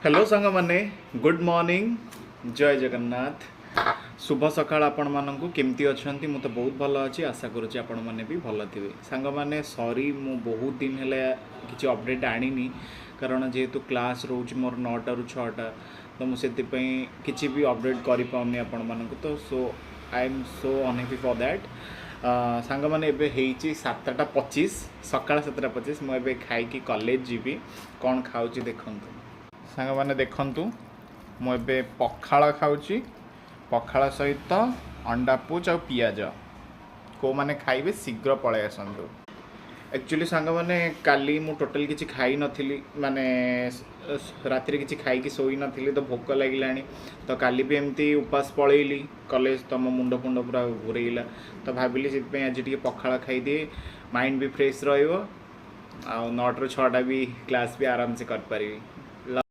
Hello ସାଙ୍ଗମାନେ, good morning, ଜୟ ଜଗନ୍ନାଥ, ଶୁଭ ସକାଳ ଆପଣମାନଙ୍କୁ। କେମିତି ଅଛନ୍ତି? ମୁଁ ତ ବହୁତ ଭଲ ଅଛି, ଆଶା କରୁଛି ଆପଣମାନେ ବି ଭଲ ଥିବେ। ସାଙ୍ଗମାନେ, ସରି, ମୁଁ ବହୁତ ଦିନ ହେଲା କିଛି ଅପଡ଼େଟ୍ ଆଣିନି, କାରଣ ଯେହେତୁ କ୍ଲାସ୍ ରହୁଛି ମୋର 9ଟାରୁ 6ଟା, ତ ମୁଁ ସେଥିପାଇଁ କିଛି ବି ଅପଡ଼େଟ୍ କରିପାରୁନି ଆପଣମାନଙ୍କୁ। ତ so I am so unhappy for that. ସାଙ୍ଗମାନେ, ଏବେ ହେଇଛି 7:25, ସକାଳ 7:25। ମୁଁ ଏବେ ଖାଇକି କଲେଜ ଯିବି। କ'ଣ ଖାଉଛି ଦେଖନ୍ତୁ ସାଙ୍ଗମାନେ, ଦେଖନ୍ତୁ। ମୁଁ ଏବେ ପଖାଳ ଖାଉଛି, ପଖାଳ ସହିତ ଅଣ୍ଡା ପୁଚ୍ ଆଉ ପିଆଜ। କେଉଁମାନେ ଖାଇବେ, ଶୀଘ୍ର ପଳେଇ ଆସନ୍ତୁ। ଆକ୍ଚୁଆଲି ସାଙ୍ଗମାନେ, କାଲି ମୁଁ ଟୋଟାଲି କିଛି ଖାଇନଥିଲି, ମାନେ ରାତିରେ କିଛି ଖାଇକି ଶୋଇନଥିଲି, ତ ଭୋକ ଲାଗିଲାଣି। ତ କାଲି ବି ଏମିତି ଉପାସ ପଳେଇଲି କଲେଜ, ତ ମୋ ମୁଣ୍ଡ ଫୁଣ୍ଡ ପୁରା ଘୁରେଇଲା। ତ ଭାବିଲି ସେଥିପାଇଁ ଆଜି ଟିକେ ପଖାଳ ଖାଇଦିଏ, ମାଇଣ୍ଡ ବି ଫ୍ରେଶ୍ ରହିବ ଆଉ 9ଟାରୁ 6ଟା ବି କ୍ଲାସ୍ ବି ଆରାମସେ କରିପାରିବି।